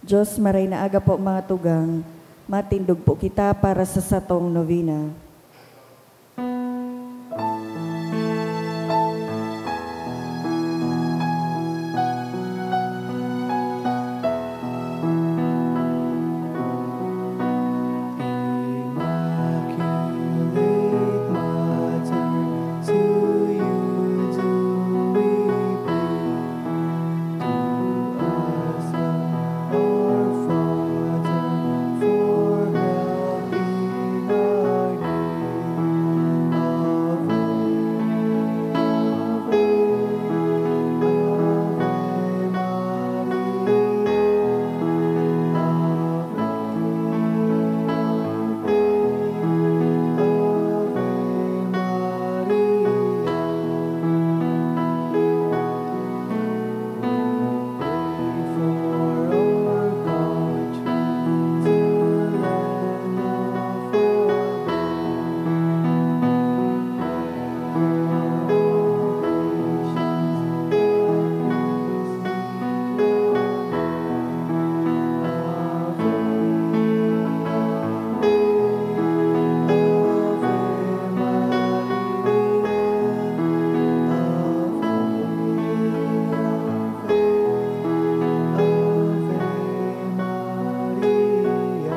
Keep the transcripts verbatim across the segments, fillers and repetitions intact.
Diyos, maray na aga po, mga tugang, matindog po kita para sa satong novena. Immaculate Mother, to you do we pray. To us, our Father, for help in our need. Ave, Ave, Ave Maria.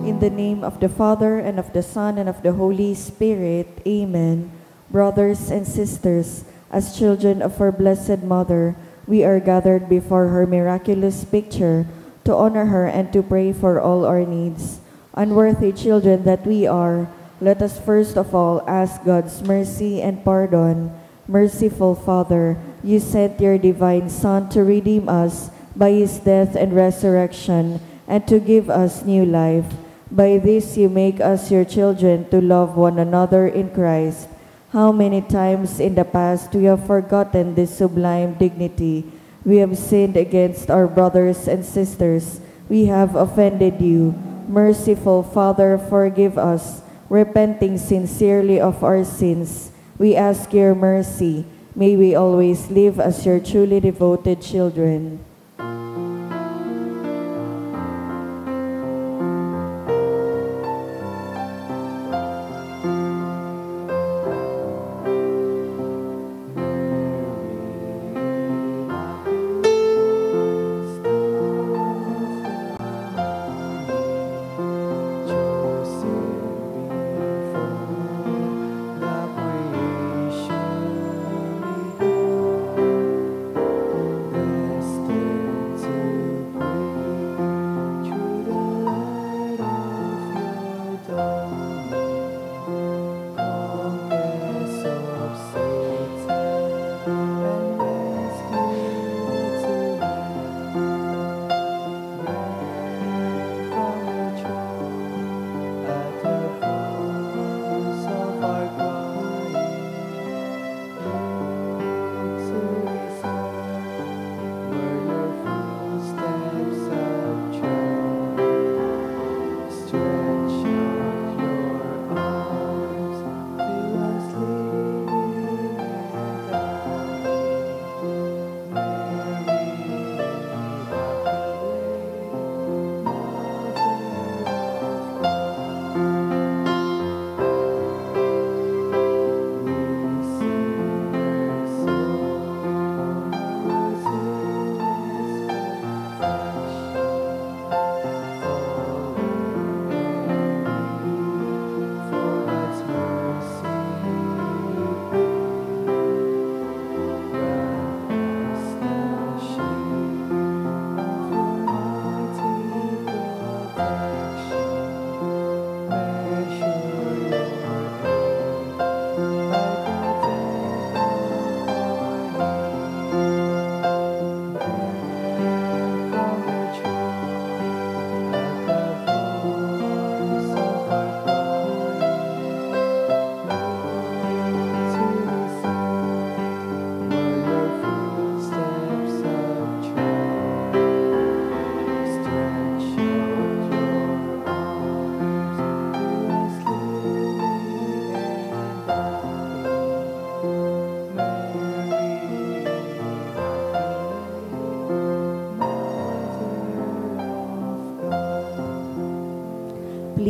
In the name of the Father, and of the Son, and of the Holy Spirit. Amen. Brothers and sisters, as children of our Blessed Mother, we are gathered before her miraculous picture to honor her and to pray for all our needs. Unworthy children that we are, let us first of all ask God's mercy and pardon. Merciful Father, you sent your divine Son to redeem us by his death and resurrection and to give us new life. By this you make us your children to love one another in Christ. How many times in the past we have forgotten this sublime dignity. We have sinned against our brothers and sisters. We have offended you. Merciful Father, forgive us, repenting sincerely of our sins. We ask your mercy. May we always live as your truly devoted children.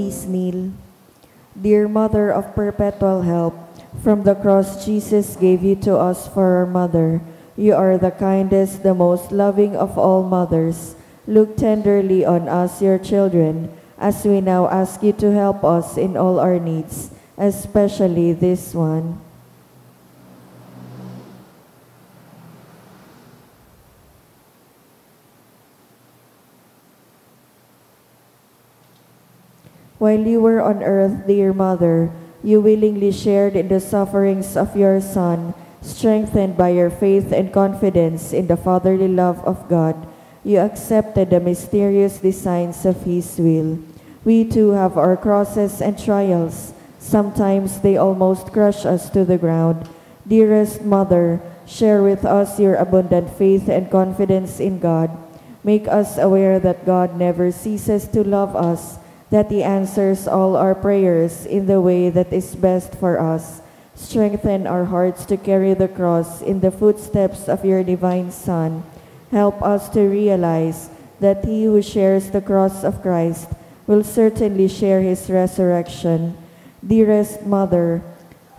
Please kneel. Dear Mother of Perpetual Help, from the cross Jesus gave you to us for our mother. You are the kindest, the most loving of all mothers. Look tenderly on us, your children, as we now ask you to help us in all our needs, especially this one. While you were on earth, dear Mother, you willingly shared in the sufferings of your Son, strengthened by your faith and confidence in the fatherly love of God. You accepted the mysterious designs of His will. We too have our crosses and trials. Sometimes they almost crush us to the ground. Dearest Mother, share with us your abundant faith and confidence in God. Make us aware that God never ceases to love us, that He answers all our prayers in the way that is best for us. Strengthen our hearts to carry the cross in the footsteps of your divine Son. Help us to realize that he who shares the cross of Christ will certainly share his resurrection. Dearest Mother,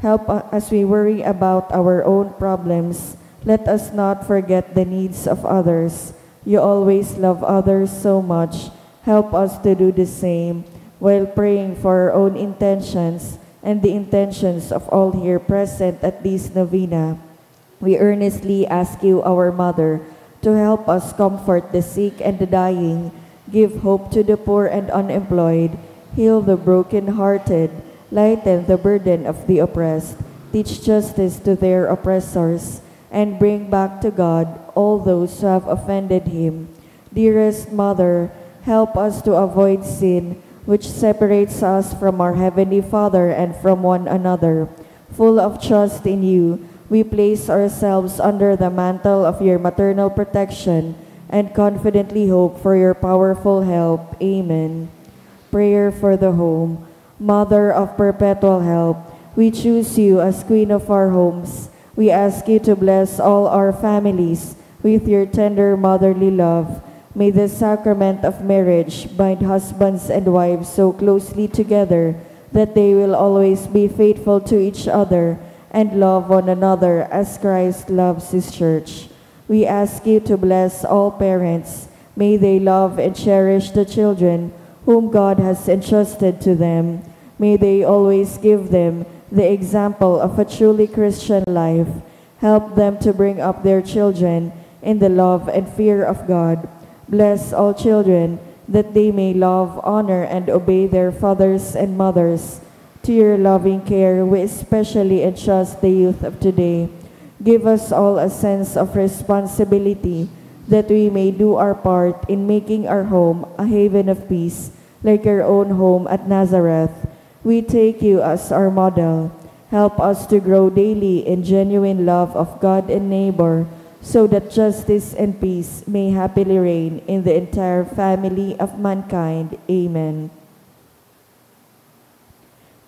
help u- as we worry about our own problems. Let us not forget the needs of others. You always love others so much. Help us to do the same while praying for our own intentions and the intentions of all here present at this novena. We earnestly ask you, our Mother, to help us comfort the sick and the dying, give hope to the poor and unemployed, heal the broken-hearted, lighten the burden of the oppressed, teach justice to their oppressors, and bring back to God all those who have offended Him. Dearest Mother, help us to avoid sin, which separates us from our Heavenly Father and from one another. Full of trust in you, we place ourselves under the mantle of your maternal protection and confidently hope for your powerful help. Amen. Prayer for the Home. Mother of Perpetual Help, we choose you as Queen of our homes. We ask you to bless all our families with your tender motherly love. May the sacrament of marriage bind husbands and wives so closely together that they will always be faithful to each other and love one another as Christ loves His church. We ask you to bless all parents. May they love and cherish the children whom God has entrusted to them. May they always give them the example of a truly Christian life. Help them to bring up their children in the love and fear of God. Bless all children that they may love, honor, and obey their fathers and mothers. To your loving care, we especially entrust the youth of today. Give us all a sense of responsibility that we may do our part in making our home a haven of peace, like your own home at Nazareth. We take you as our model. Help us to grow daily in genuine love of God and neighbor, so that justice and peace may happily reign in the entire family of mankind. Amen.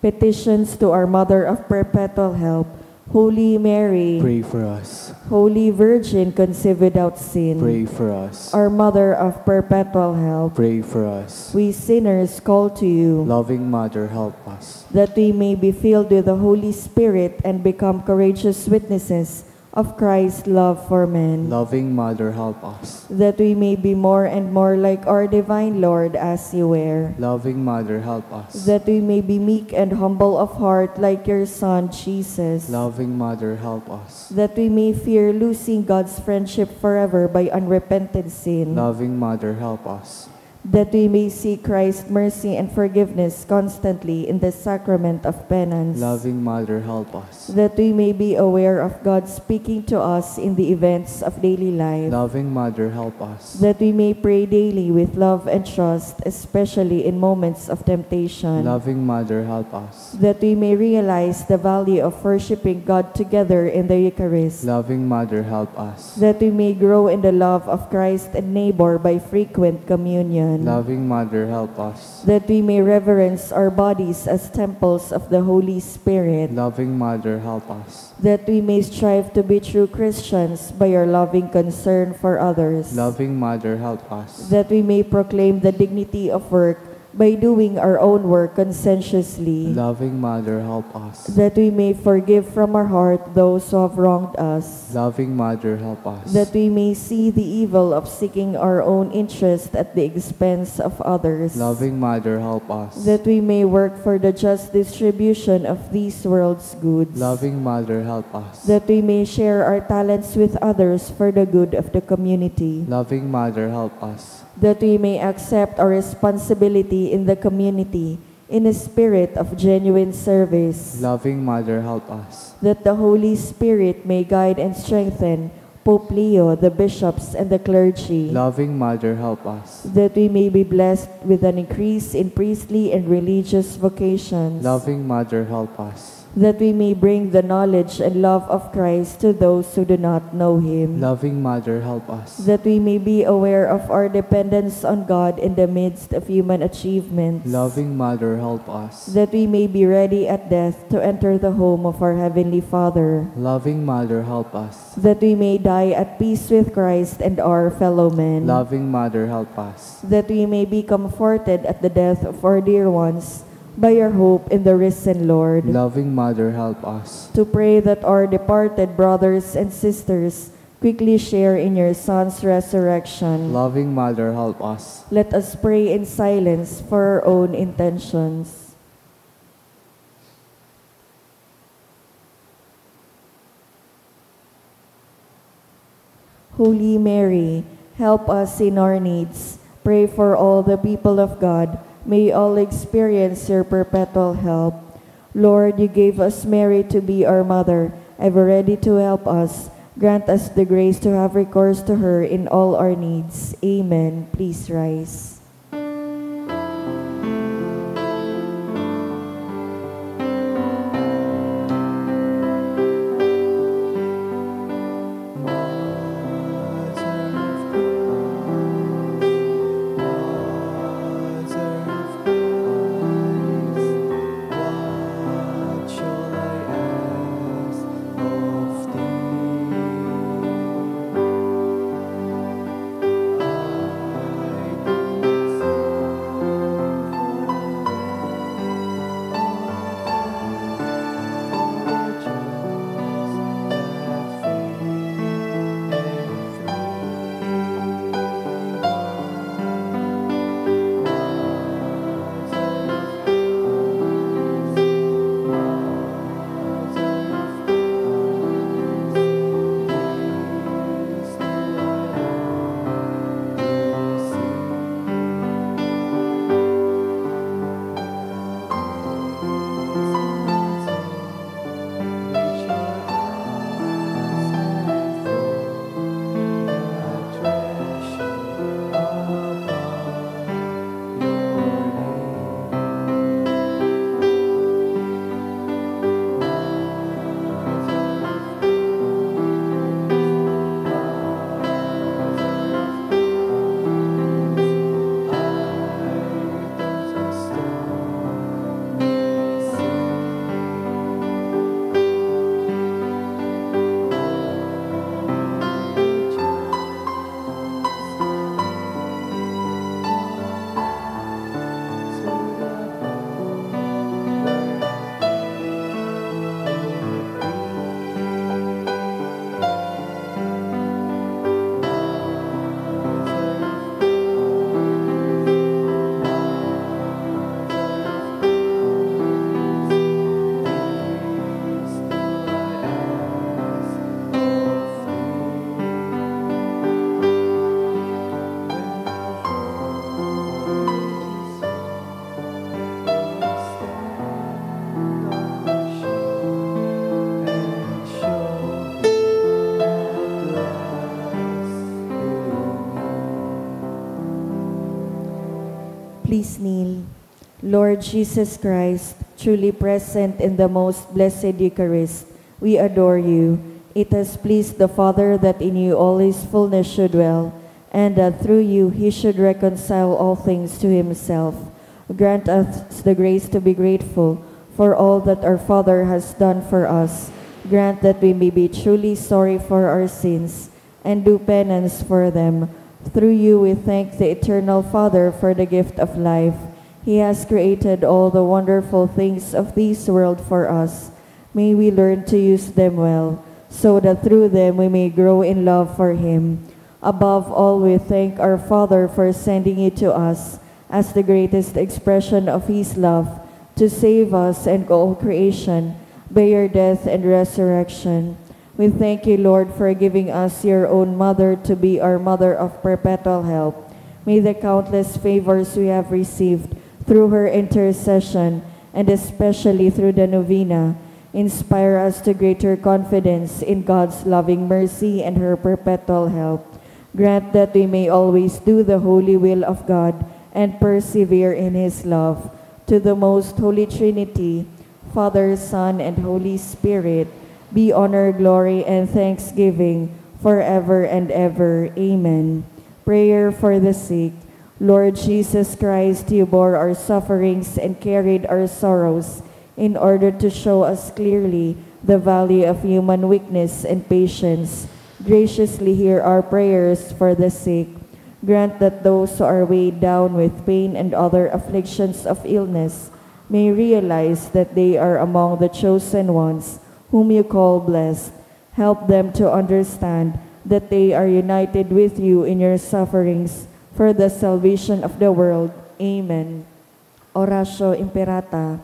Petitions to our Mother of Perpetual Help, Holy Mary. Pray for us. Holy Virgin conceived without sin. Pray for us. Our Mother of Perpetual Help. Pray for us. We sinners call to you. Loving Mother, help us. That we may be filled with the Holy Spirit and become courageous witnesses of Christ's love for men. Loving Mother, help us. That we may be more and more like our divine Lord as you were. Loving Mother, help us. That we may be meek and humble of heart like your Son, Jesus. Loving Mother, help us. That we may fear losing God's friendship forever by unrepented sin. Loving Mother, help us. That we may seek Christ's mercy and forgiveness constantly in the sacrament of penance. Loving Mother, help us. That we may be aware of God speaking to us in the events of daily life. Loving Mother, help us. That we may pray daily with love and trust, especially in moments of temptation. Loving Mother, help us. That we may realize the value of worshiping God together in the Eucharist. Loving Mother, help us. That we may grow in the love of Christ and neighbor by frequent communion. Loving Mother, help us. That we may reverence our bodies as temples of the Holy Spirit. Loving Mother, help us. That we may strive to be true Christians by our loving concern for others. Loving Mother, help us. That we may proclaim the dignity of work by doing our own work conscientiously, Loving Mother, help us. That we may forgive from our heart those who have wronged us, Loving Mother, help us. That we may see the evil of seeking our own interest at the expense of others, Loving Mother, help us. That we may work for the just distribution of this world's goods, Loving Mother, help us. That we may share our talents with others for the good of the community, Loving Mother, help us. That we may accept our responsibility in the community in a spirit of genuine service, Loving Mother, help us. That the Holy Spirit may guide and strengthen Pope Leo, the bishops, and the clergy, Loving Mother, help us. That we may be blessed with an increase in priestly and religious vocations, Loving Mother, help us. That we may bring the knowledge and love of Christ to those who do not know Him, Loving Mother, help us. That we may be aware of our dependence on God in the midst of human achievements, Loving Mother, help us. That we may be ready at death to enter the home of our Heavenly Father, Loving Mother, help us. That we may die at peace with Christ and our fellow men, Loving Mother, help us. That we may be comforted at the death of our dear ones by our hope in the risen Lord, Loving Mother, help us. To pray that our departed brothers and sisters quickly share in your Son's resurrection, Loving Mother, help us. Let us pray in silence for our own intentions. Holy Mary, help us in our needs. Pray for all the people of God. May all experience your perpetual help. Lord, you gave us Mary to be our mother, ever ready to help us. Grant us the grace to have recourse to her in all our needs. Amen. Please rise. Please kneel. Lord Jesus Christ, truly present in the most blessed Eucharist, we adore you. It has pleased the Father that in you all his fullness should dwell, and that through you he should reconcile all things to himself. Grant us the grace to be grateful for all that our Father has done for us. Grant that we may be truly sorry for our sins and do penance for them. Through you we thank the Eternal Father for the gift of life, He has created all the wonderful things of this world for us. May we learn to use them well, so that through them we may grow in love for Him. Above all, we thank our Father for sending you to us as the greatest expression of His love to save us and all creation by your death and resurrection. We thank you, Lord, for giving us your own mother to be our mother of perpetual help. May the countless favors we have received through her intercession, and especially through the novena, inspire us to greater confidence in God's loving mercy and her perpetual help. Grant that we may always do the holy will of God and persevere in His love. To the most holy Trinity, Father, Son, and Holy Spirit, be honor, glory, and thanksgiving forever and ever. Amen. Prayer for the sick. Lord Jesus Christ, you bore our sufferings and carried our sorrows in order to show us clearly the value of human weakness and patience. Graciously hear our prayers for the sick. Grant that those who are weighed down with pain and other afflictions of illness may realize that they are among the chosen ones whom you call blessed. Help them to understand that they are united with you in your sufferings for the salvation of the world. Amen. Oratio Imperata.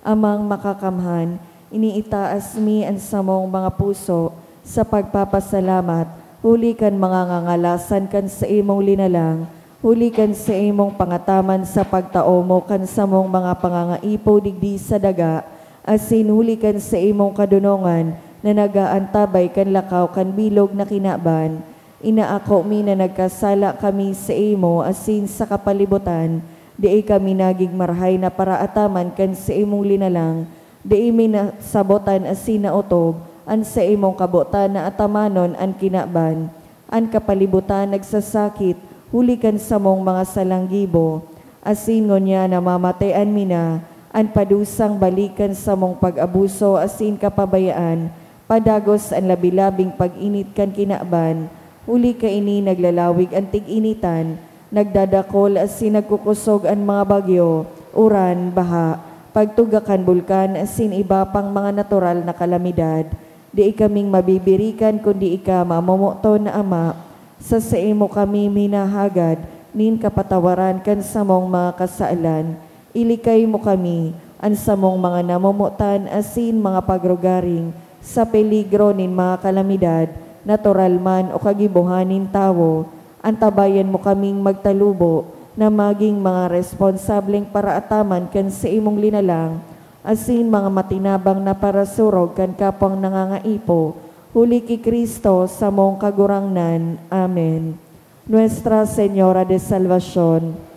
Amang Makakamhan, iniitaas mi an samong mga puso sa pagpapasalamat huli kan mga ngangalasan kan saimong linalang, huli kan saimong pangataman sa pagtao mo kan samong mga pangangaipo digdi sa daga, asin huli kan saimong kadonongan na nag-aantabay kan lakaw kan bilog na kinaban. Inaako mi na nagkasala kami saimo asin sa kapalibutan, dai kami nagin marahay na paraataman kan saimong linalang, dai mi nasabotan asin naotob an saimong kabotan na atamanon an kinaban. An kapalibutan nagsasakit huli kan samong mga salang gibo, asin ngunyan namamatean mi na an padusang balik kan samong pag-abuso asin kapabayaan, padagos an labi-labing pag-init kan kinaban, huli kaini naglalawig an tig-initan, nagdadakol asin nagkukosog an mga bagyo, uran, baha, pagtuga kan bulkan asin iba pang mga natural na kalamidad. Dai kaming mabibirikan kundi ika, mamomoton na Ama. Sa saimo kami minahagad nin kapatawaran kan samong mga kasalan. Ilikay mo kami, an samong mga namomotan asin mga pagrugaring, sa peligro nin mga kalamidad, natural man o kagibohan nin tawo. Antabayan mo kaming magtalubo na magin mga responsableng paraataman kan saimong linalang, asin mga matinabang na parasurog kan kapwang nangangaipo, huli ki Cristo, samong Kagurangnan. Amen. Nuestra Señora de Salvacion.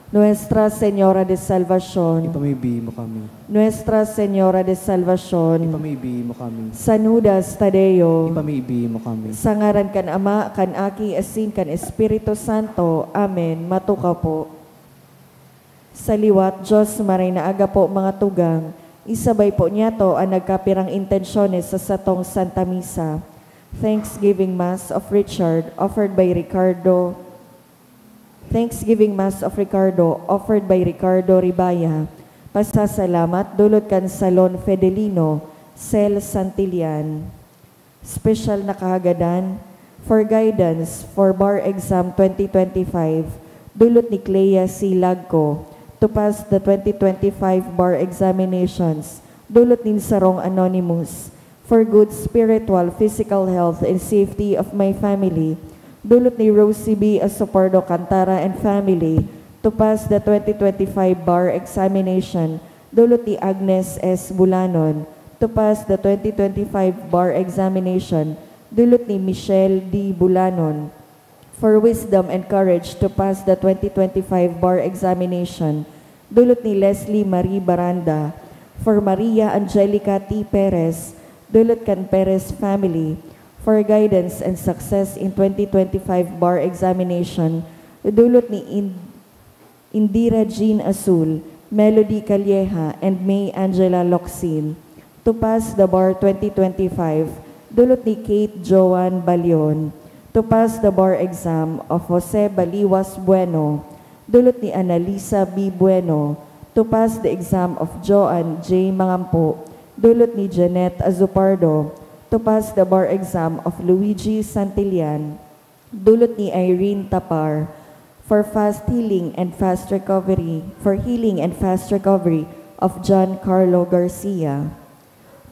Nuestra Señora de Salvacion. Ipamibi mo kami. Nuestra Señora de Salvacion. Ipamibi mo kami. San Judas Tadeo. Ipamibi mo kami. Sa ngaran kan Ama, kan Aki, asin kan Espiritu Santo. Amen. Matukaw po. Sa liwat, Diyos, maray na aga po, mga tugang. Isabay po niyato an nagkapirang intensyones sa satong Santa Misa. Thanksgiving Mass of Richard, offered by Ricardo. Thanksgiving Mass of Ricardo, offered by Ricardo Ribaya. Pasasalamat dulot kan Salon Fedelino, Cell Santillan. Special na kahagadan for guidance for bar exam twenty twenty-five, dulot ni Clea C. Lagco, to pass the twenty twenty-five bar examinations, dulot nin sarong anonymous, for good spiritual, physical health and safety of my family, dulot ni Rosie B. Asopordo Cantara and family, to pass the twenty twenty-five bar examination, dulot ni Agnes S. Bulanon, to pass the twenty twenty-five bar examination, dulot ni Michelle D. Bulanon, for wisdom and courage to pass the twenty twenty-five bar examination, dulot ni Leslie Marie Baranda, for Maria Angelica T. Perez, dulot kan Perez family, for guidance and success in twenty twenty-five bar examination, dulot ni In-, Indira Jean Asul, Melody Calleja, and May Angela Locsin. To pass the bar twenty twenty-five, dulot ni Kate Joan Balion. To pass the bar exam of Jose Baliwas Bueno, Dulot ni Annalisa B. Bueno, to pass the exam of Joan J. Mangampo. Dulot ni Janet Azupardo, to pass the bar exam of Luigi Santillan. Dulot ni Irene Tapar, for fast healing and fast recovery, for healing and fast recovery of John Carlo Garcia.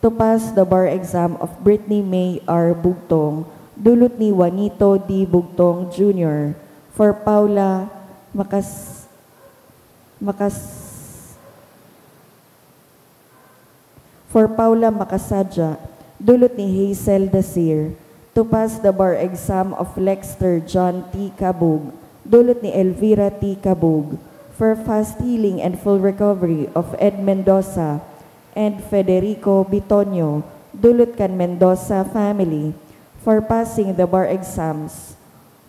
To pass the bar exam of Brittany May R. Bugtong, dulot ni Juanito D. Bugtong Junior, for Paula Macas-, Macas-, for Paula Macasadia, dulot ni Hazel Dasir. To pass the bar exam of Lexter John T. Cabug, dulot ni Elvira T. Cabug, for fast healing and full recovery of Ed Mendoza and Federico Bitonio, dulot kan Mendoza family, for passing the bar exams.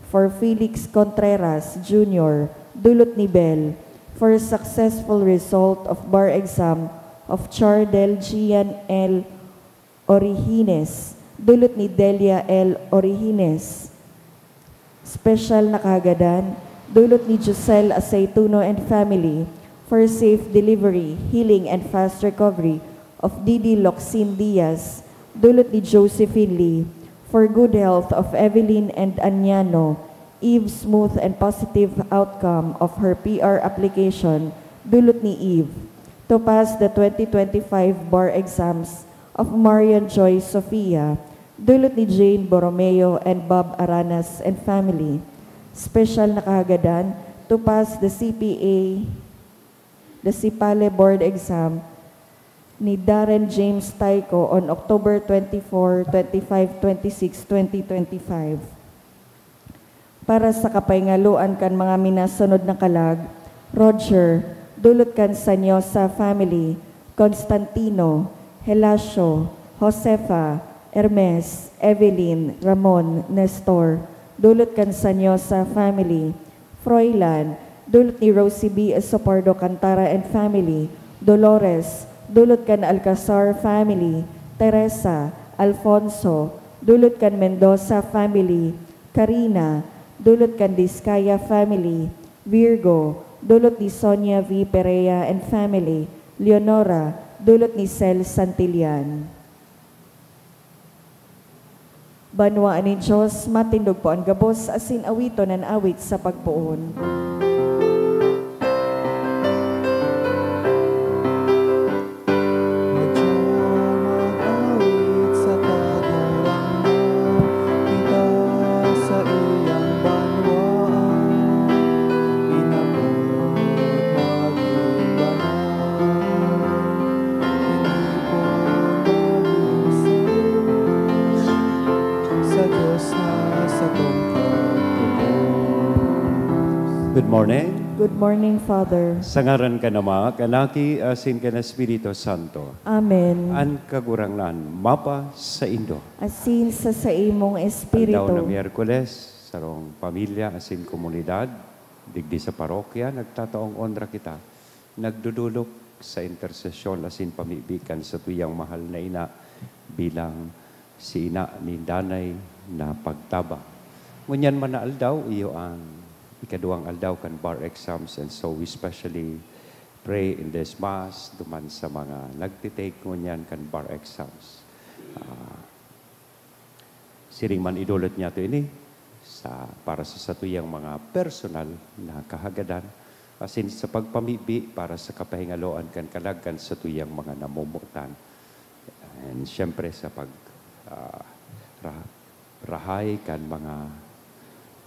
For Felix Contreras Junior, dulot ni Bel, for successful result of bar exam of Chardel Gian L. Orihines, dulot ni Delia L. Orihines. Special na kahagadan, dulot ni Giselle Aceituno and family, for safe delivery, healing, and fast recovery of Didi Locsin Diaz, dulot ni Josephine Lee, for good health of Evelyn and Anyano, Eve, smooth and positive outcome of her P R application, dulot ni Eve, to pass the twenty twenty-five bar exams of Marion Joy Sofia, dulot ni Jane Borromeo and Bob Aranas and family. Special na kahagadan, to pass the C P A, the CPALE board exam ni Darren James Taico on October twenty-four, twenty-five, twenty-six, twenty twenty-five. Para sa kapahingaloan kan mga minasunod na kalag, Roger, dulot kan Sanyosa family, Constantino, Helacio, Josefa, Hermes, Evelyn, Ramon, Nestor, dulot kan Sanyosa family, Froilan, dulot ni Rosie B. Esopardo Cantara and family, Dolores, dulot kan Alcazar family, Teresa, Alfonso, dulot kan Mendoza family, Karina, dulot kan Discaya family, Virgo, dulot ni Sonia V. Perea and family, Leonora, dulot ni Cel Santillan. Banwaan nin Dios, matindog po an gabos asin awiton an awit sa pagpoon. Madya mag-awit sa Kagurangnan, kita sa iyang banwaan, inapod magin banal, tinipon magin sal, sa Dios na satong pagtubos. Good morning. Good morning, Father. Sa ngaran kan Ama, kan Aki, asin kan Espiritu Santo. Amen. An Kagurangnan mapa saindo. Asin sa saimong espiritu. Aldaw na Miyerkules, sarong pamilya asin komunidad, digdi sa parokya, nagtataong onra kita, nagdodolok sa intersesyon asin pamibi kan satuyang mahal na ina, bilang si ina nin danay na pagtabang. Ngunyan man na aldaw, iyo an ikaduwang aldaw kan bar exams, and so we specially pray in this Mass duman sa mga nagtitake ngunyan kan bar exams. Ah, siring man idolot niyato ini sa, para sa satuyang mga personal na kahagadan, asin sa pagpamibi para sa kapahingaloan kan kalag kan satuyang mga namomotan. And siyempre sa pag, ah, ra-, rahay kan mga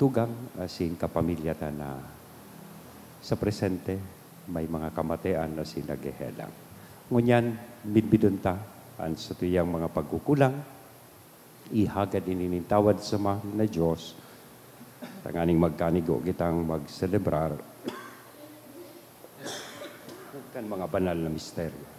tugang asin kapamilya ta na sa presente may mga kamatean asin naghehelang. Ngunyan, midbidon ta an satuyang mga pagkukulang, ihagad ini nin tawad sa mahal na Dios, tanganing magkanigo kitang magselebrar kan mga banal na misteryo.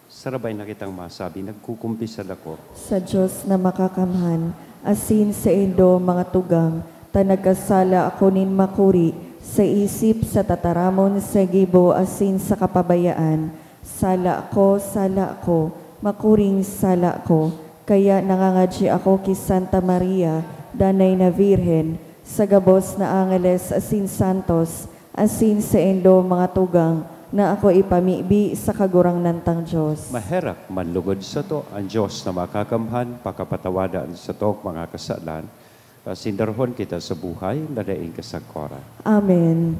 Sarabay na kitang masabi, nagkukumpisal ako sa Dios na makakamhan, asin saindo, mga tugang, ta nagkasala ako nin makuri, sa isip, sa tataramon, sa gibo, asin sa kapabayaan. Sala ako, sala ako, makuring sala ako. Kaya nangangadyi ako ki Santa Maria, Danay na Birhen, Sa gabos na angeles asin santos, asin saindo mga tugang na ako ipamibi sa Kagurangnan tang Dios. Maherak manlugod sato an Dios na Makakamhan, pakapatawadan satong mga kasalan, ta sindarhon kita sa buhay na daing kasagkoran. Amen.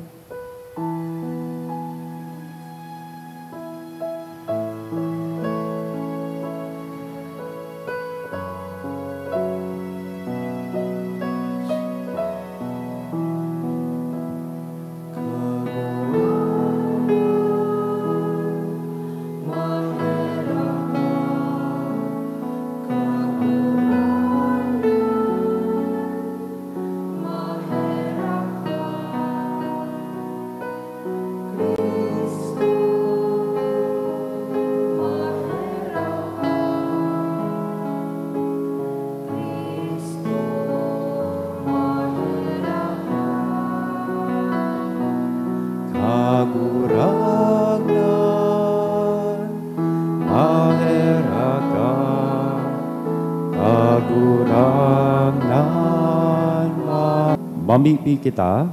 Kagurangnan, maherak ka. Kagurangnan, ma- Mamibi kita.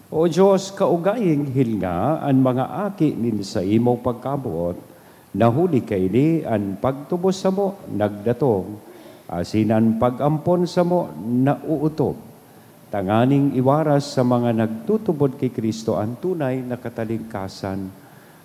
O Dios, kaugaying hilnga an mga aki nin saimong pagkaboot, na huli kaini an pagtubos samo nagdatong, asin an pag-ampon samo naootob, tanganing iwaras sa mga nagtutubod ki Cristo an tunay na katalingkasan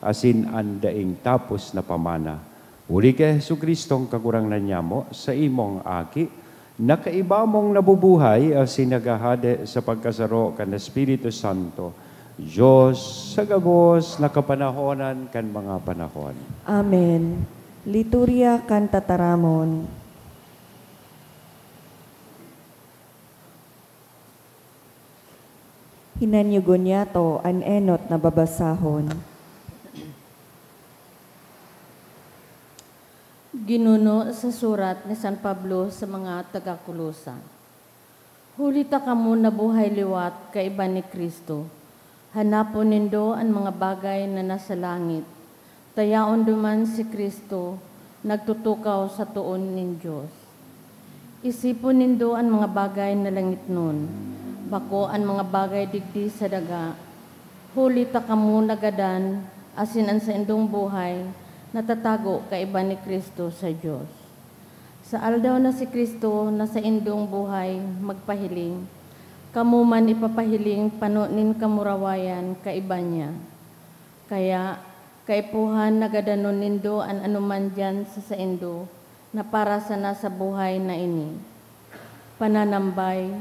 asin an daing tapos na pamana. Huli ki Jesu-Cristong Kagurangnan nyamo, saimong Aki, na kaiba mong nabubuhay asin naghahade sa pagkasaro kan Espiritu Santo, Dios sa gabos na kapanahonan kan mga panahon. Amen. Liturya kan Tataramon. Hinanyugon niyato an enot na babasahon. Ginuno sa surat ni San Pablo sa mga taga-Colosa. Huli ta kamo nabuhay liwat kaiba ni Cristo, hanapon nindo an mga bagay na nasa langit, ta yaon duman si Cristo nagtutukaw sa toon nin Dios. Isipon nindo an mga bagay na langitnon, bako an mga bagay digdi sa daga, huli ta kamo nagadan asin an saindong buhay natatago kaiba ni Cristo sa Dios. Sa aldaw na si Cristo na saindong buhay magpahiling, kamo man ipapahiling pano nin kamurawayan kaiba niya. Kaya, kaipuhan na gadanon nindo an anoman diyan sa saindo na para sana sa buhay na ini: pananambay,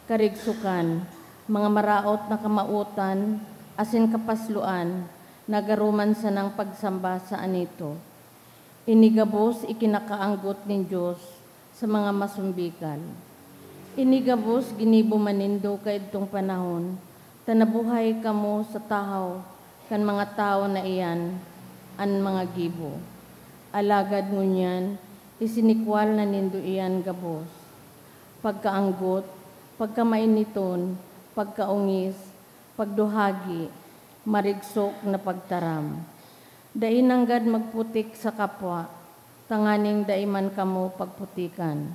karigsokan, mga maraot na kamawotan, asin kapasloan na garo man sanang pagsamba sa anito. Ini gabos ikinakaanggot nin Dios sa mga masumbikal. Ini gabos ginibo man nindo kaidtong panahon, ta nabuhay kamo sa tahaw kan mga tawo na iyan an mga gibo. Alagad ngunyan, isinikwal na nindo iyan gabos: pagkaanggot, pagkamainiton, pagkaongis, pagduhagi, marigsok na pagtaram. Dai nanggad magputik sa kapwa, tanganing dai man kamo pagputikan.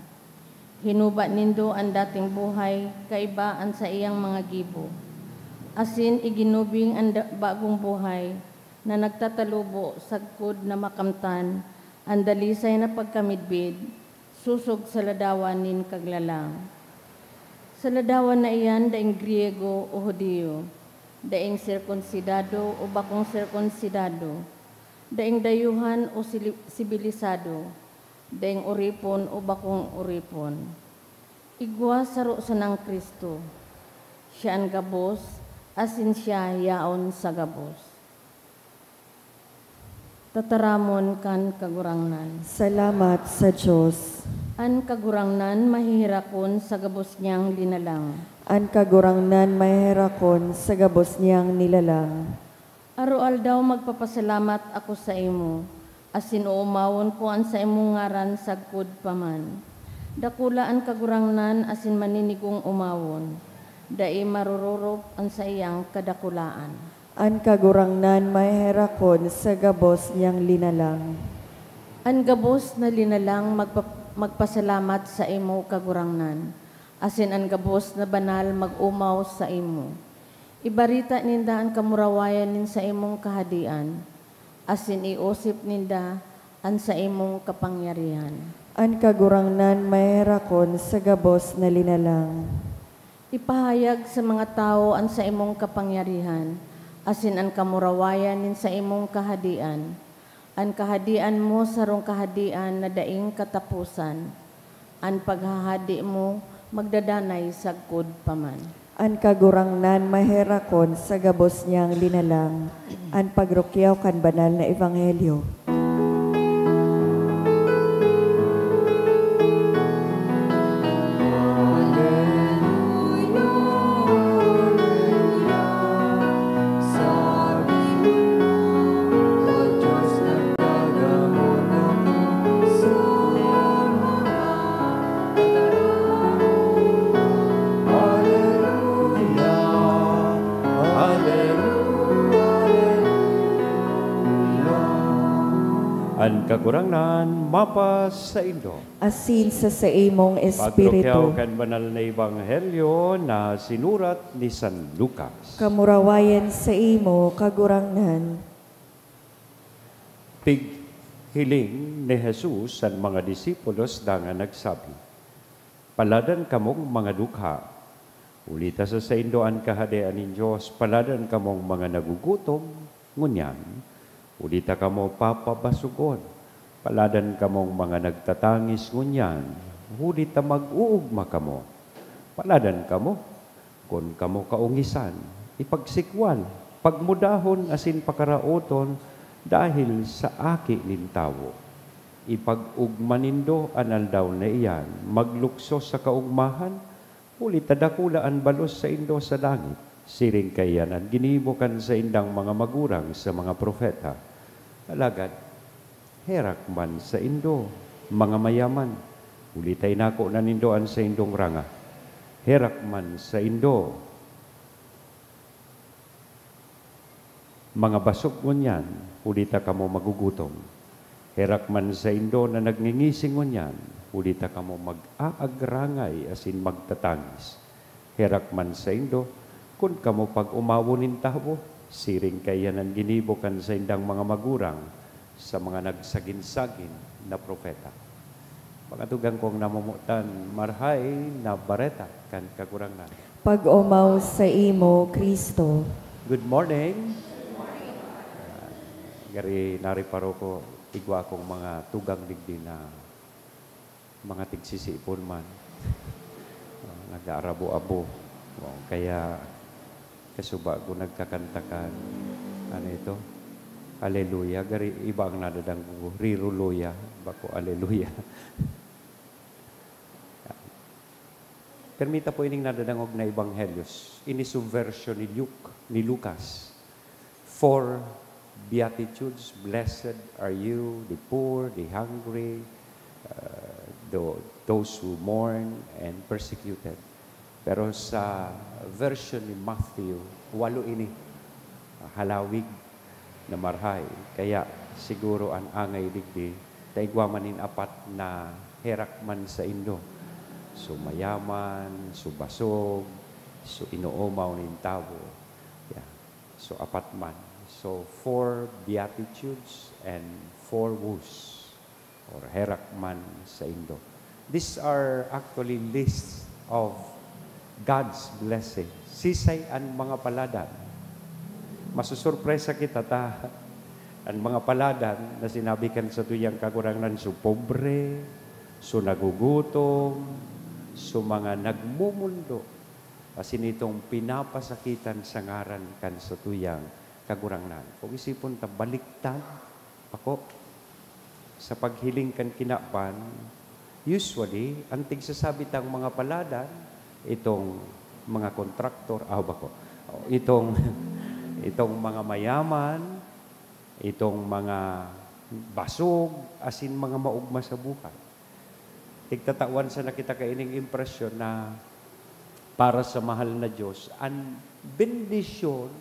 Hinuba nindo an dating buhay kaiba an saiyang mga gibo, asin iginubing an da-, bagong buhay na nagtatalubo sagkod na makamtan an dalisay na pagkamidbid sosog sa ladawan nin Kaglalang. Sa ladawan na iyan, daing Griego o Judio, daing sirkunsidado o bakong sirkunsidado, daing dayuhan o sili-, sibilisado, daing oripon o bakong oripon. Igwa saro sanang Cristo. Siya an gabos, asin siya yaon sa gabos. Tataramon kan Kagurangnan. Salamat sa Dios. An Kagurangnan maheherakon sa gabos niyang linalang. An Kagurangnan maheherakon sa gabos niyang nilalang. Aroaldaw magpapasalamat ako saimo, asin oomawon ko an saimong ngaran sagkod pa man. Dakula an Kagurangnan asin maninigong omawon, dai marororop an saiyang kadakulaan. An Kagurangnan maheherakon sa gabos niyang linalang. An gabos na linalang magpa-, magpasalamat saimo, Kagurangnan, asin an gabos na banal mag-omaw saimo. Ibarita ninda an kamurawayan nin saimong kahadian, asin iosip ninda an saimong kapangyarihan. An Kagurangnan maherakon sa gabos na linalang. Ipahayag sa mga tawo an saimong kapangyarihan, asin an kamurawayan nin saimong kahadian. An kahadian mo sarong kahadian na daing kataposan. An paghahade mo magdadanay sagkod pa man. An Kagurangnan maherakon sa gabos niyang linalang an pagrukyaw kan banal na ebanghelyo. An Kagurangnan mapasaindo. Asin sa saimong espiritu. Pagrukyaw kan banal na ebanghelyo na sinurat ni San Lucas. Kamurawayan saimo, Kagurangnan. Tighiling ni Jesus an mga disipulos dangan nagsabi, "Paladan kamong mga dukha, huli ta sa saindo an Kahadean nin Dios. Paladan kamong mga nagugutom, ngunyan, huli ta kamo papabasogon. Paladan kamong mga nagtatangis ngunyan, huli ta mag-oogma kamo. Paladan kamo, kun kamo kaongisan, ipagsikwal, pagmudahon asin pakaraoton dahil sa Aki nin Tawo. Ipag-ogma nindo an aldaw na iyan, maglukso sa kaogmahan, huli ta dakula an balos saindo sa langit, siring kaiyan an ginibo kan saindang mga magurang sa mga propeta. Alagad, herak man saindo, mga mayaman, huli ta inako na nindo an saindong ranga. Herak man saindo, mga basog ngunyan, huli ta kamo magugutom. Herak man saindo na nagngingising ngunyan, huli ta kamo mag-aagrangay asin magtatangis. Herak man saindo, kun kamo pag-omawon nin tawo, siring kaiyan an ginibo kan saindang mga magurang sa mga nagsagin-sagin na propeta. Mga tugang kong namomotan, Marahay na Bareta kan Kagurangnan. Pag-omaw saimo, Cristo. Good morning. Gari, nariparo ko, igwa akong mga tugang digdi na mga tigsisipon man. Ah, nag-aarabo-abo. Oh, kaya kasuba ko nagkakanta kan, ano ito? Hallelujah. Gari, iba ang nadadangog ko. Riruluya. Bako, hallelujah. Permita po ining nadadangog na ebanghelyos. Ini subversion ni Luke, ni Lucas. Four Beatitudes, "Blessed are you, the poor, the hungry, uh, tho-, those who mourn and persecuted." Pero sa version ni Matthew, walo ini. Halawig na marahay. Kaya siguro an angay digdi, ta igwa man nin apat na herak man saindo. So mayaman, so basog, so inoomaw nin tawo. Yeah. So apat man. So four beatitudes and four woes, or herak man saindo. These are actually lists of God's blessing. Sisay an mga paladan? Masusurpresa kita ta an mga paladan na sinabi kan satuyang Kagurangnan, so pobre, so nagugutom, so mga nagmumundo, asin itong pinapasakitan sa ngaran kan satuyang Kagurangnan. Kung isipon ta, baliktad, bako, sa paghiling kan kinaban, usually, an tigsasabi tang mga paladan, itong mga kontraktor, ah, bako, o, itong, itong mga mayaman, itong mga basog, asin mga maogma sa buhay. Tigtatawan sana kita kaining impresyon na para sa mahal na Diyos, an bendisyon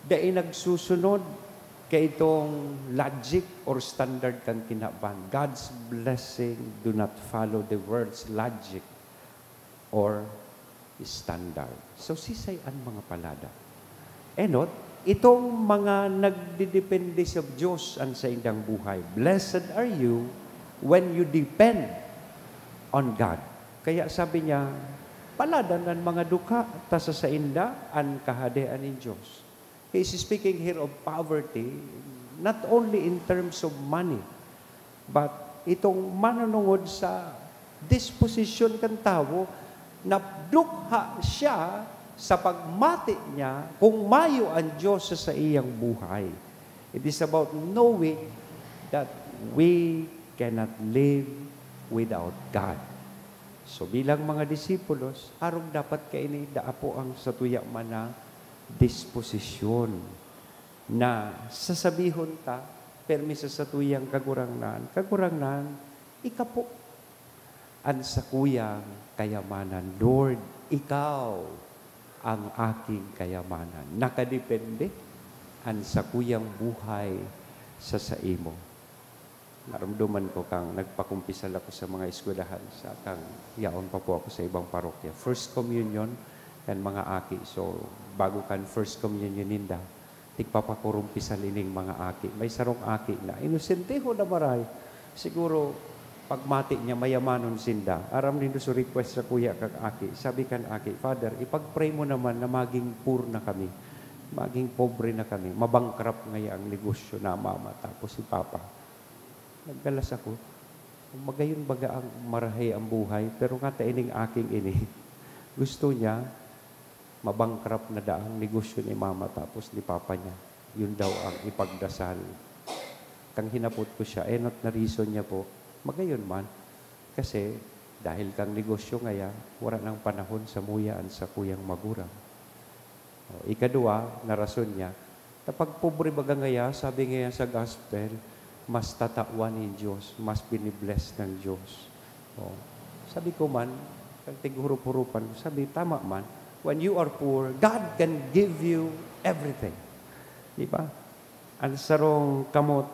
dai nagsusunod Kaitong logic or standard kan kinaban, God's blessing do not follow the world's logic or standard. So, sisay an mga palada? Enot, itong mga nagdedepende sa Diyos an saindang buhay. "Blessed are you when you depend on God." Kaya sabi niya, "Palada an mga dukha, ta sa sainda an Kahadean nin Diyos." He is speaking here of poverty, not only in terms of money, but itong manunungod sa disposisyon kan tawo na dukha siya sa pagmati niya kung mayo an Diyos sa saiyang buhay. It is about knowing that we cannot live without God. So, bilang mga disipulos, arog dapat kaini daa po ang satuya man na disposisyon na sasabihon ta, permi sa satuyang Kagurangnan, "Kagurangnan, ika po an sakuyang kayamanan. Lord, ikaw ang aking kayamanan." Nakadepende an sakuyang buhay sa saimo. Naromdoman ko kan nagpakumpisal ako sa mga eskwelahan sa kan yaon pa po ako sa ibang parokya. First communion kan mga aki. So, bago kan first communion ninda, tigpapakurumpisal ining mga aki. May sarong aki na inosentehon na maray. Siguro, pagmati niya, mayamanon sinda. Aram nindo so request sakuya kan aki. Sabi kan aki, "Father, ipag-pray mo naman na maging poor na kami. Maging pobre na kami. Mabankrupt ngaya ang negosyo na mama, tapos si papa." Nagkalas ako. Magayon baga ang marahay ang buhay, pero ngata ining aking ini, gusto niya mabankrupt na daa ang negosyo ni mama tapos ni papa niya. Yun daw ang ipagdasal. Kan hinapot ko siya, enot na reason niya po, magayon man. Kasi dahil kan negosyo ngaya, wara nang panahon samuya an sakuyang magurang. O, ikadwa na rason niya, ta pag pobre baga ngaya, sabi ngaya sa gospel, mas tatawan nin Diyos, mas bini-bless ng Diyos. O, sabi ko man, kan tighurup-hurupan ko, sabi, "Tama man, when you are poor, God can give you everything." Di ba? An sarong kamot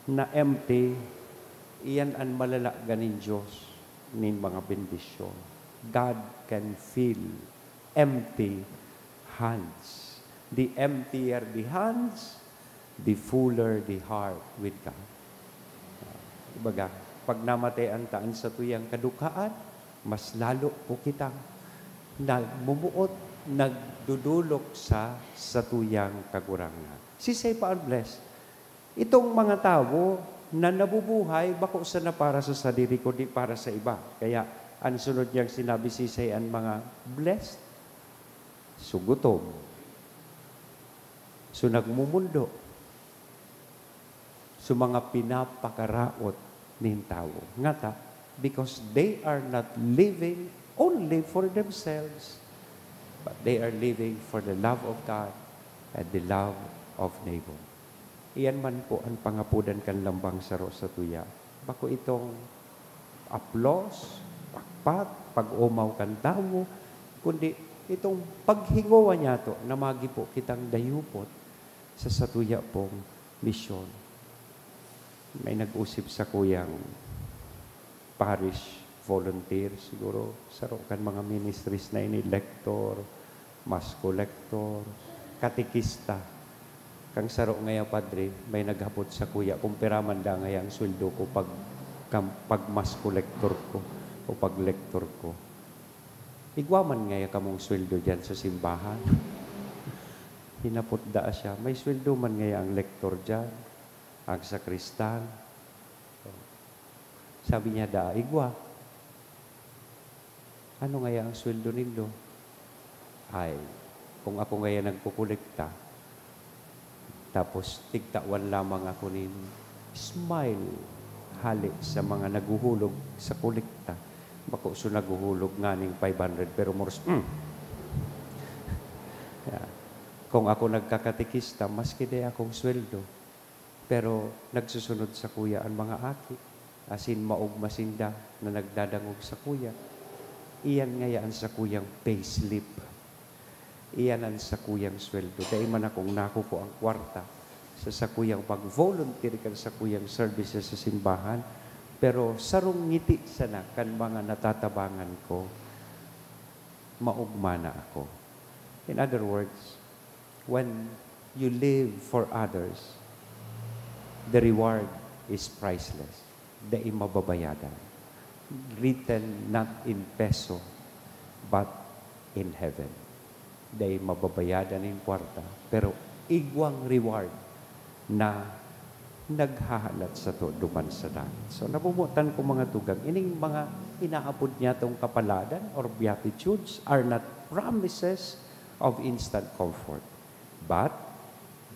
na empty, iyan an malalagan nin Diyos nin mga bendisyon. God can fill empty hands. The emptier the hands, the fuller the heart with God. Ibaga, pag namatean ta an satuyang kadukhaan, mas lalo po kitang nagmumuot, nagdudulok sa satuyang Kagurangnan. Sisay pa ang blessed? Itong mga tawo na nabubuhay bako sana para sa sadiri, kundi para sa iba. Kaya, ang sunod niyang sinabi, sisay an mga blessed? So gutom. So nagmumundo. So mga pinapakaraot nin tawo. Ngata, because they are not living only for themselves, but they are living for the love of God and the love of neighbor. Iyan man po an pangapodan kan lambang saro sa tuya. Bako itong applause, pakpak, pag-omaw kan tawo, kundi itong paghingowa niyato na magi po kitang dayupot sa satuya pong misyon. May nag-usip sakuyang parish volunteer, siguro saro kan mga ministries na ini, lector, mass collector, katekista. Kan saro ngaya, padre, may naghapot sakuya kung pira man da ngaya ang sweldo ko pag, kam-, pag mass collector ko o pag lector ko. "Igwa man ngaya kamong sweldo diyan sa simbahan?" Hinapot daa siya, "May sweldo man ngaya ang lector diyan, ang sakristan?" Sabi niya, "Daa, igwa." "Ano ngaya ang sweldo nindo?" "Ay, kung ako ngaya nagkukolekta, tapos tigtawan lamang ako nin smile hale sa mga naghuhulog sa kolekta, bako so naghuhulog nganing five hundred, pero moros, mm." Yeah. "Kung ako nagkakatekista, maski di akong sweldo, pero nagsusunod sakuya an mga aki, asin maogma sinda na nagdadangog sakuya. Iyan ngaya an sakuyang payslip. Iyan an sakuyang sweldo. Dai man akong nakukuang kwarta, sa sakuyang pag-volunteer kan sakuyang services sa simbahan, pero sarong ngiti sana kan mga natatabangan ko, maogma na ako. In other words, when you live for others, the reward is priceless. Dai mababayadan. Written not in peso, but in heaven. Dai mababayadan nin kwarta, pero igwang reward na naghahalat sato duman sa langit. So, nabobotan ko, mga tugang, ining mga inaapod niyatong kapaladan or beatitudes are not promises of instant comfort, but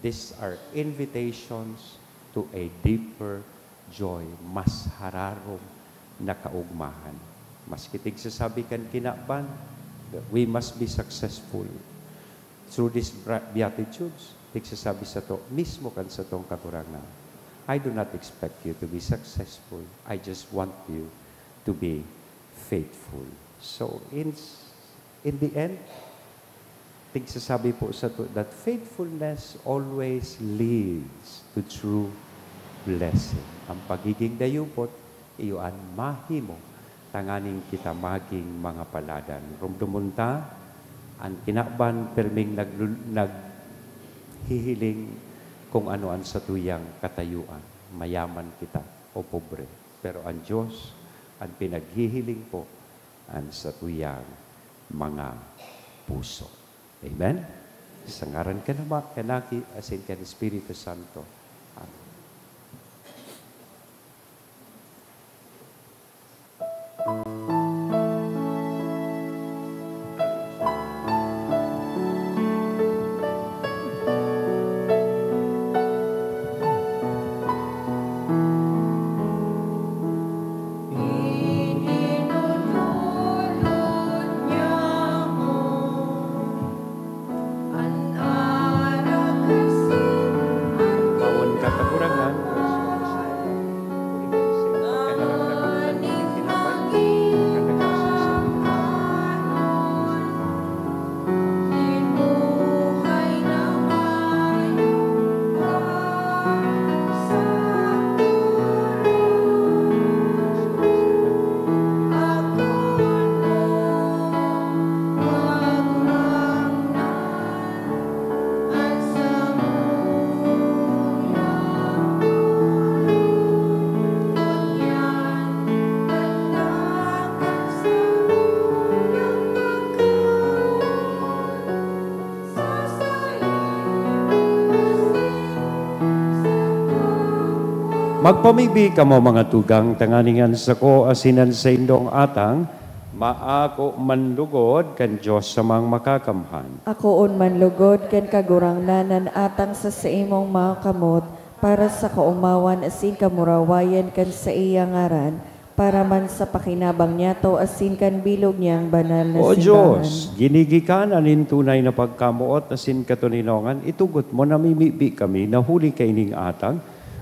these are invitations to a deeper joy, mas hararom na kaogmahan. Maski tigsasabi kan kinaban that we must be successful through these bra-, beatitudes, tigsasabi sato mismo kan satong Kagurangnan, "I do not expect you to be successful. I just want you to be faithful." So, in, in the end, tigsasabi po sato that faithfulness always leads to true blessing. Ang pagiging dayupot, iyo an mahimo tanganing kita maging mga paladan. Rumdomon ta, an kinaban pirming naglu-, naghihiling kung ano an satuyang katayuan, mayaman kita o pobre. Pero an Dios, an pinaghihiling po an satuyang mga puso. Amen? Sa ngaran kan Ama, kan Aki, asin kan Espiritu Santo. Amen. Bawon ka, Kagurangnan. Magpamibi kamo, mga tugang, tanganing an sako asin an saindong atang maako man lugod kan Dios Amang Makakamhan. Akoon man lugod kan Kagurangnan an atang sa saimong mga kamot, para sa kaomawan asin kamurawayan kan saiyang ngaran, para man sa pakinabang niyato asin kan bilog niyang banal na O simbahan. Dios, ginigikan an tunay na pagkamoot asin katoninongan, itugot mo na mimibi kami na huli kaining atang,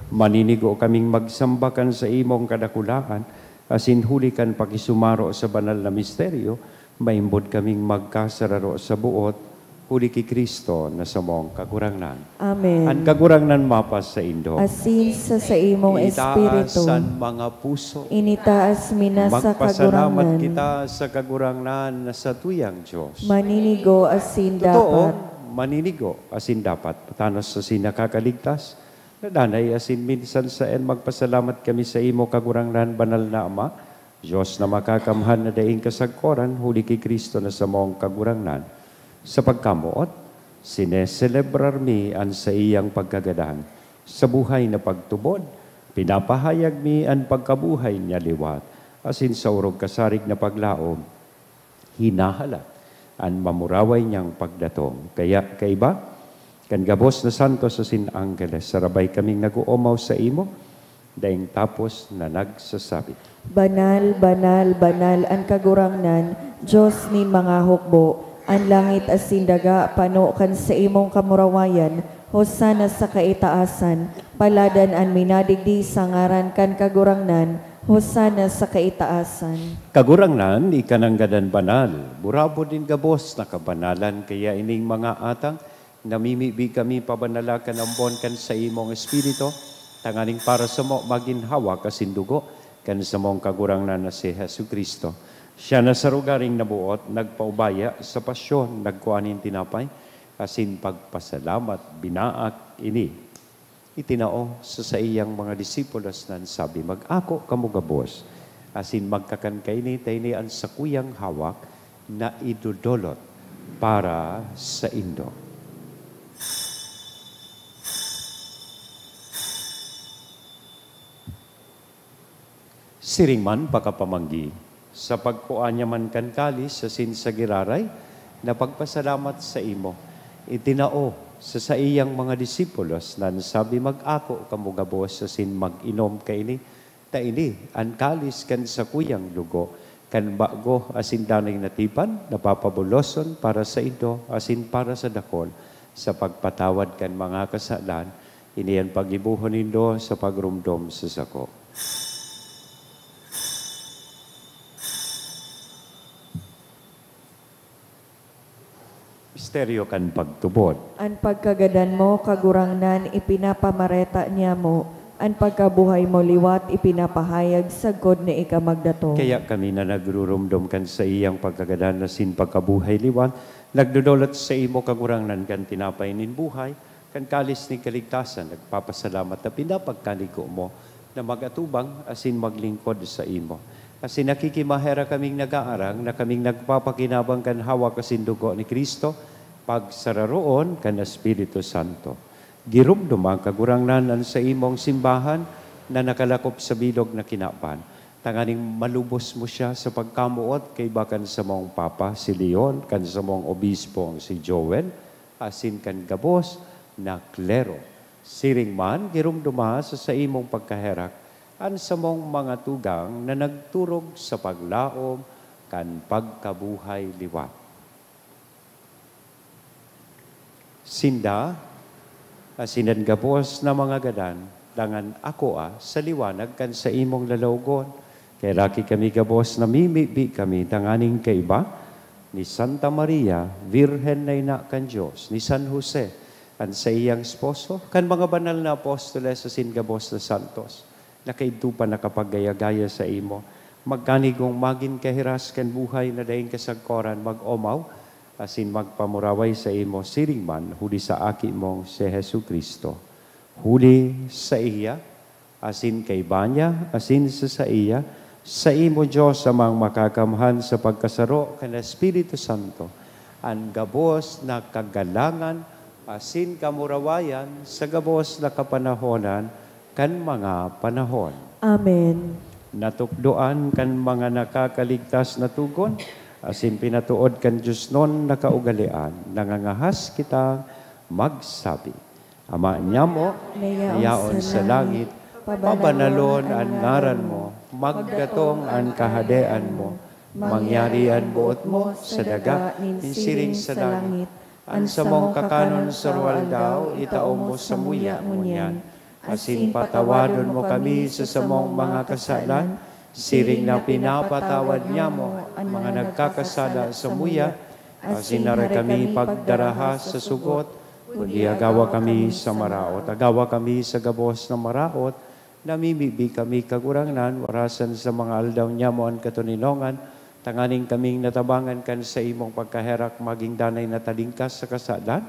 maninigo kaming magsamba kan saimong kadakulaan, asin huli kan pakisumaro sa banal na misteryo, maimbod kaming magkasararo sa boot, huli ki Cristo na samong Kagurangnan. Amen. An Kagurangnan mapasaindo. Asin sa saimong Itaas espiritu. An mga puso. Initaas mi na sa Magpasalamat Kagurangnan. Kita sa Kagurangnan na satuyang Dios. Maninigo asin Totoo, dapat. Maninigo asin dapat. Patanos asin nakakaligtas, nadanay asin minsan saen, magpasalamat kami saimo, Kagurangnan, banal na Ama, Dios na makakamhan na daing kasagkoran, huli ki Cristo na samong Kagurangnan. Sa pagkamoot, sineselebrar mi an saiyang pagkagadan. Sa buhay na pagtubod, pinapahayag mi an pagkabuhay niya liwat, asin sa orog kasarig na paglaom, hinahalat an mamuraway niyang pagdatong. Kaya, kaiba kan gabos na santos asin angheles, sarabay kaming nag-oomaw saimo, daing tapos na nagsasabi, "Banal, banal, banal an Kagurangnan, Dios nin mga hukbo. An langit asin daga pano kan saimong kamurawayan. Hosana sa kaitaasan. Paladan an minadigdi sa ngaran kan Kagurangnan. Hosana sa kaitaasan." Kagurangnan, ika nanggad an banal. Burabod nin gabos na kabanalan, kaya ining mga atang Namimibi kami, pabanala kan ambon kan saimong Espiritu, tanganing para samo magin hawak asin dugo kan samong Kagurangnan na si Jesu-Cristo. Siya na sa rogaring naboot, nagpaubaya sa pasyon, nagkua nin tinapay, asin pagpasalamat, binaak ini. Itinao sa saiyang mga disipulos na sabi, "Mag-ako kamo gabos, asin magkakan kaini, ta ini an sakuyang hawak na idodolot para saindo." Siring man pakapamanggi, sa pagkua niya man kan kalis asin sa giraray, napagpasalamat saimo, itinao sa saiyang mga disipulos na sabi, "Mag-ako kamo gabos asin mag-inom kaini, ta ini an kalis kan sakuyang dugo, kan bago asin danay na tipan, na papabuloson para saindo asin para sa dakol, sa pagpatawad kan mga kasalan. Ini an paggibohon nindo sa pagromdom sa sako." Misteryo kan pagtubod. An pagkagadan mo, Kagurangnan, ipinapamareta niamo, an pagkabuhay mo liwat ipinapahayag sagkod na ika magdatong. Kaya kami na nagruromdom kan saiyang pagkagadan asin pagkabuhay liwat, nagdodolot saimo, Kagurangnan, kan tinapay nin buhay, kan kalis nin kaligtasan, nagpapasalamat na pinapagkanigo mo na mag-atubang asin maglingkod saimo. Asin nakikimaherak kaming nag-aarang na kaming nagpapakinabang kan hawak asin dugo ni Cristo, pagsararoon kan Espiritu Santo. Giromdoma, Kagurangnan, an saimong simbahan na nakalakop sa bilog na kinaban, tanganing malubos mo siya sa pagkamoot kaiba kan samong Papa, si Leon, kan samong Obispong si Joel, asin kan gabos na klero. Siring man, giromdoma sa saimong pagkaherak an samong mga tugang na nagturog sa paglaom kan pagkabuhay liwat. Sinda, asin an gabos na mga gadan, dangan akoa sa liwanag kan saimong lalawogon. Kaya laki kami gabos, namimibi kami tanganing kaiba ni Santa Maria, Birhen na Ina kan Dios, ni San Jose, an saiyang esposo, kan mga banal na apostoles asin gabos na santos na kaidto pa nakapagaya-gaya saimo, magkanigong magin kahiras kan buhay na daing kasagkoran, mag-omaw asin magpamuraway saimo siring man huli sa Aki mong si Jesu-Cristo. Huli saiya, asin kaiba niya, asin sa saiya, saimo, Dios Amang Makakamhan, sa pagkasaro kan Espiritu Santo, an gabos na kagalangan asin kamurawayan sa gabos na kapanahonan kan mga panahon. Amen. Natukdoan kan mga nakakaligtas na tugon, asin pinatood kan diosnon na kaugalean, nangangahas kitang magsabi, Ama niamo, na yaon sa langit, pabanalon an ngaran mo, magdatong an kahadean mo, mangyari an boot mo sa daga nin siring sa langit. An samong kakanon sa aroaldaw, itao mo samuya ngunyan. Asin patawadon mo kami sa samong mga kasalan, siring na pinapatawad niamo an mga nagkakasala samuya. Asin dai kami pagdaraha sa sugot, kundi agawa kami sa maraot. Agawa kami sa gabos na maraot, namimibi kami, Kagurangnan, warasan sa mga aldaw niamo an katoninongan, tanganing kaming natabangan kan saimong pagkaherak, magin danay na talingkas sa kasalan,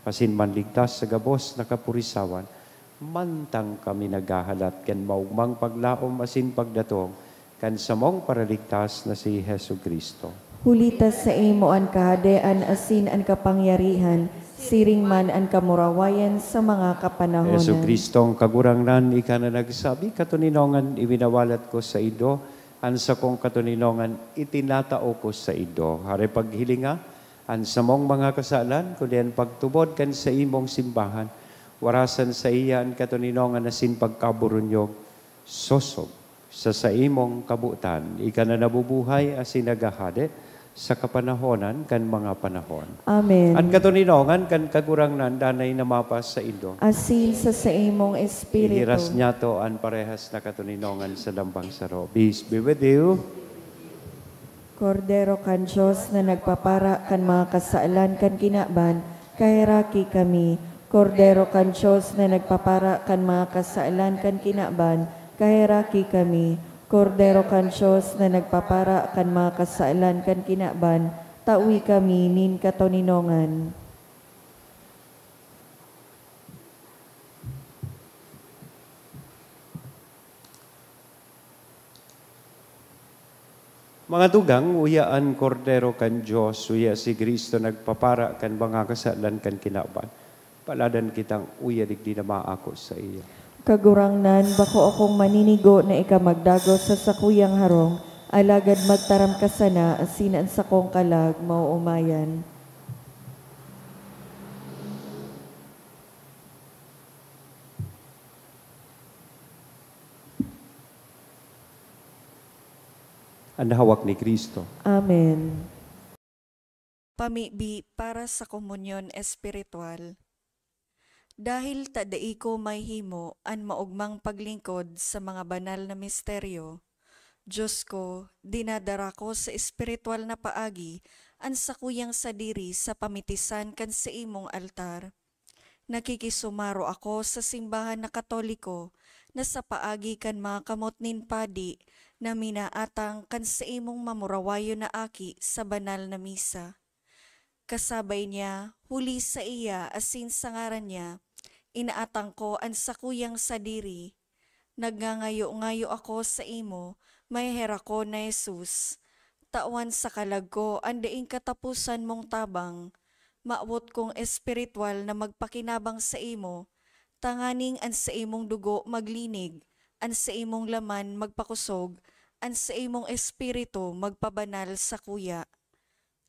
asin manligtas sa gabos na kapurisawan, mantang kami naghahalat kan maogmang paglaom asin pagdatong kan samong Paraligtas na si Jesu-Cristo. Huli ta saimo an kahadean asin an kapangyarihan, siring man an kamurawayan sa mga kapanahonan. Jesu-Cristong Kagurangnan, ika na nagsabi, "Katoninongan iwinawalat ko saindo, an sakong katoninongan itinatao ko saindo." Hare paghilinga an samong mga kasalan, kundi an pagtubod kan saimong simbahan. Warasan saiya an katoninongan asin pagkaburunyog, sosog sa saimong kabotan. Ika na nabubuhay asin naghahade sa kapanahonan kan mga panahon. Amen. An katoninongan kan Kagurangnan danay na mapasaindo. Asin sa saimong espiritu. Ihiras niyato an parehas na katoninongan sa lambang saro. Peace be with you. Kordero kan Dios na nagpapara kan mga kasalan kan kinaban, Kaheraki kami, Kordero kan Dios na nagpapara kan mga kasalan kan kinaban, kaheraki kami, Kordero kan Dios na nagpapara kan mga kasalan kan kinaban, tawi kami nin katoninongan. Mga tugang, uya an Kordero kan Dios, uya si Cristo nagpapara kan mga kasalan kan kinaban. Paladan kitang uya digdi na maako saiya. Kagurangnan, bako akong maninigo na ika magdagos sa sakuyang harong, alagad magtaram ka sana asin an sakong kalag maoomayan. An hawak ni Cristo. Amen. Pamibi para sa komunyon espiritual. Dahil ta dai ko mahimo an maogmang paglingkod sa mga banal na misteryo, Diyos ko, dinadara ko sa espiritual na paagi an sakuyang sadiri sa pamitisan kan saimong altar. Nakikisumaro ako sa simbahan na Katoliko na sa paagi kan mga kamot nin padi na minaatang kan saimong mamurawayon na aki sa banal na misa. Kasabay niya, huli saiya asin sa ngaran niya, inaatang ko an sakuyang sadiri. Nagngangayo-ngayo ako saimo, maheherakon na Jesus, tawan sa kalag ko an daing kataposan mong tabang. Mawot kong espiritual na magpakinabang saimo, tanganing an saimong dugo maglinig, an saimong laman magpakosog, an saimong espiritu magpabanal sakuya.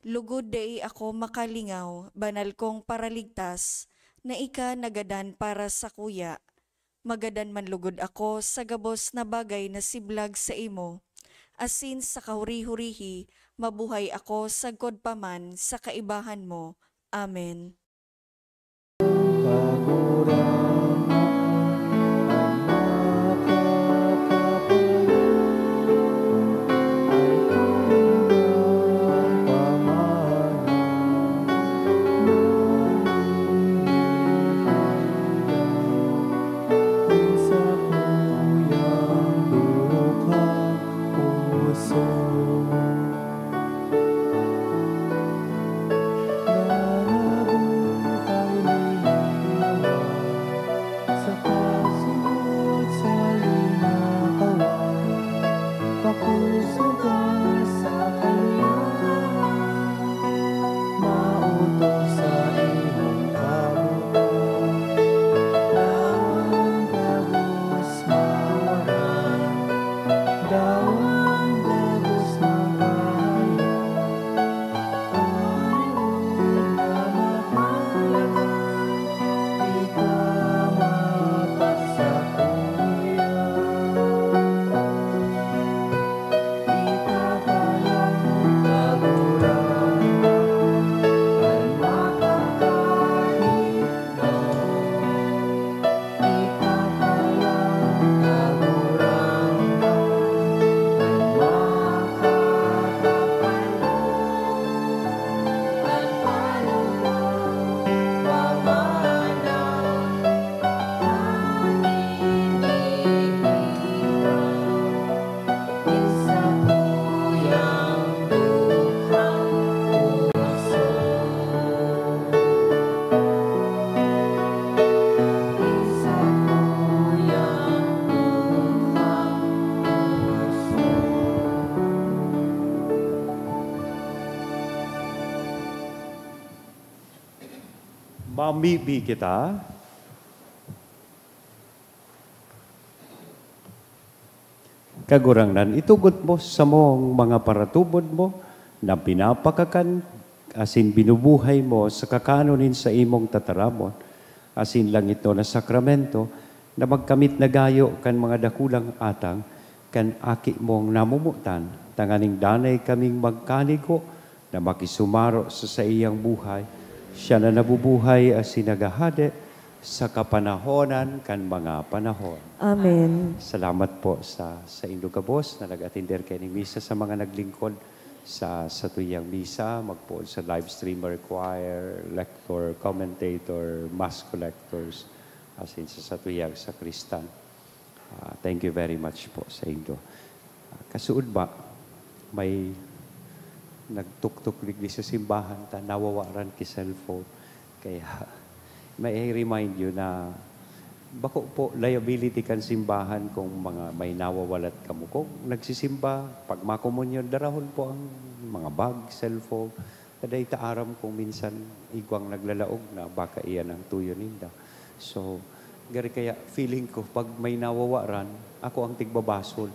Lugod dai ako makalingaw, banal kong Paraligtas, na ika nagadan para sakuya. Magadan man lugod ako sa gabos na bagay na siblag saimo, asin sa kahuri-hurihi mabuhay ako sagkod pa man sa kaibahan mo. Amen. Mamibi kita. Kagurangnan, itugot mo samong mga paratubod mo na pinapakakan asin binubuhay mo sa kakano nin saimong tataramon asin langitnon na sakramento, na magkamit na gayo kan mga dakulang atang kan Aki mong namomotan, tanganing danay kaming magkanigo na makisumaro sa saiyang buhay. Siya na nabubuhay asin naghahade sa kapanahonan kan mga panahon. Amen. Salamat po sa, sa indo gabos na nag-atender kaining misa, sa mga naglingkod sa satuyang misa, magpoon sa live streamer, choir, lector, commentator, mass collectors, asin sa satuyang sakristan. Ah, thank you very much po sa inyo. Ah, kasuod ba, may nagtuktok digdi sa simbahan ta nawawaran ki cellphone. Kaya, may I remind you na bako po liability kan simbahan kung mga may nawawalat kamo. Kung nagsisimba, pag makomunyon, darahon po ang mga bag, cellphone. Taday ta aram kung minsan igwang naglalaog na baka iyan ang tuyo ninda. So, gari kaya feeling ko, pag may nawawaran, ako ang tigbabasol.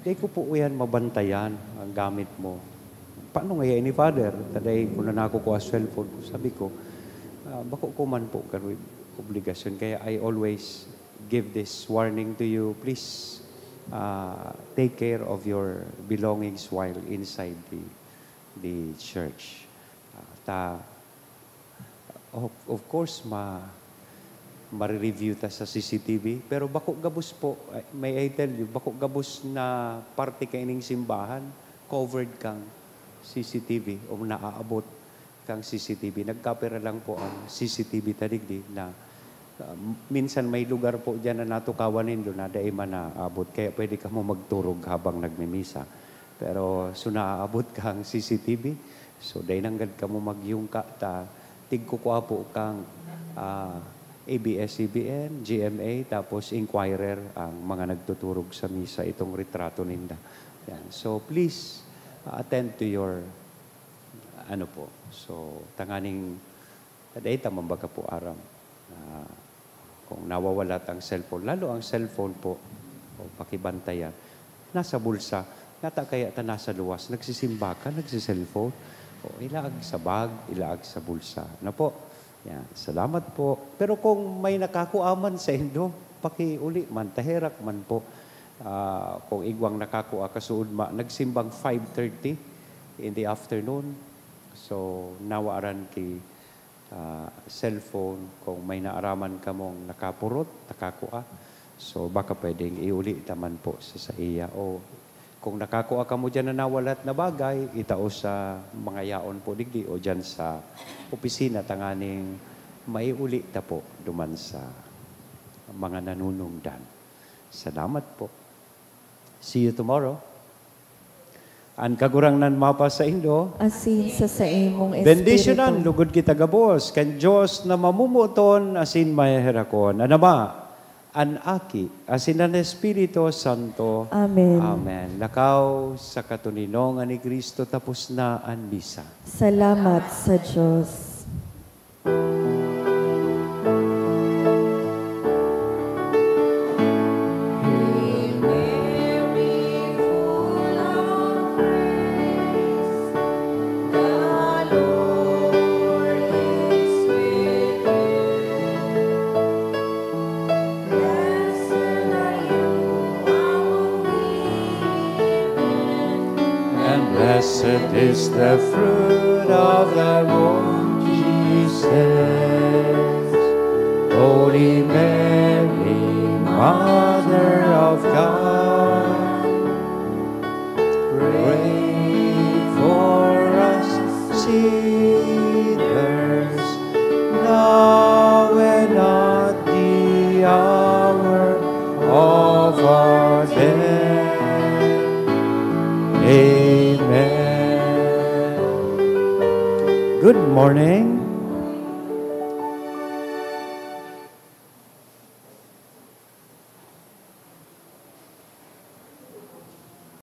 Dai ko po yan mabantayan, ang gamit mo. Paano ngaya ini, Father? Taday ko na nakukua sa cellphone ko. Sabi ko, "Ah, bako ko man po kan obligasyon." Kaya I always give this warning to you. Please, ah, take care of your belongings while inside the, the church. Ah, ta, of, of course, ma-, mare-review ta sa C C T V, pero bako gabos po, ay, may I tell you, bako gabos na parte kaining simbahan, covered kang C C T V o naaabot kang C C T V. Nagkapira lang po ang C C T V ta digdi na, ah, minsan may lugar po diyan na natukawan nindo na dai man naabot, kaya pwede kamo magturog habang nagmimisa. Pero so naaabot kang C C T V, so dai nanggad kamo magyungka ta tigkukua po kang, ah, A B S C B N, G M A, tapos Inquirer ang mga nagtuturog sa misa, itong retrato ninda. Yan. So, please, uh, attend to your, ano po. So, tanganing, dai ta man baga po aram na kung nawawalat ang cellphone, lalo ang cellphone po, o pakibantayan, nasa bulsa. Nata kaya ta nasa luwas, nagsisimba ka, nagsi-cellphone. O, ilaag sa bag, ilaag sa bulsa. Ano po? Yan, salamat po. Pero kung may nakakua man saindo, pakiuli man, taherak man po. Ah, kung igwang nakakua, kasuod ma-, nagsimbang five thirty in the afternoon. So, nawaran ki, ah, cellphone, kung may naaraman kamong nakapurot, nakakua. So, baka pwedeng iuli ta man po sa saiya. O kung nakakua kamo diyan na nawalat na bagay, itao sa mga yaon po digdi o diyan sa opisina tanganing maiuli ta po duman sa mga nanunungdan. Salamat po. See you tomorrow. An Kagurangnan mapasaindo. Asin sa saimong espiritu. Bendisyonan lugod kita gabos kan Dios na mamomoton asin maheherakon. An Ama, an Aki, asin an Espiritu Santo. Amen. Amen. Lakaw sa katoninongan ni Cristo, tapos na an misa. Salamat sa Dios. Hail Mary, full of grace, the Lord is with you. Blessed are you among women, and blessed is the fruit of thy womb, Jesus. Holy Mary, Mother of God, pray for us sinners, now and at the hour of our death. Amen. Good morning.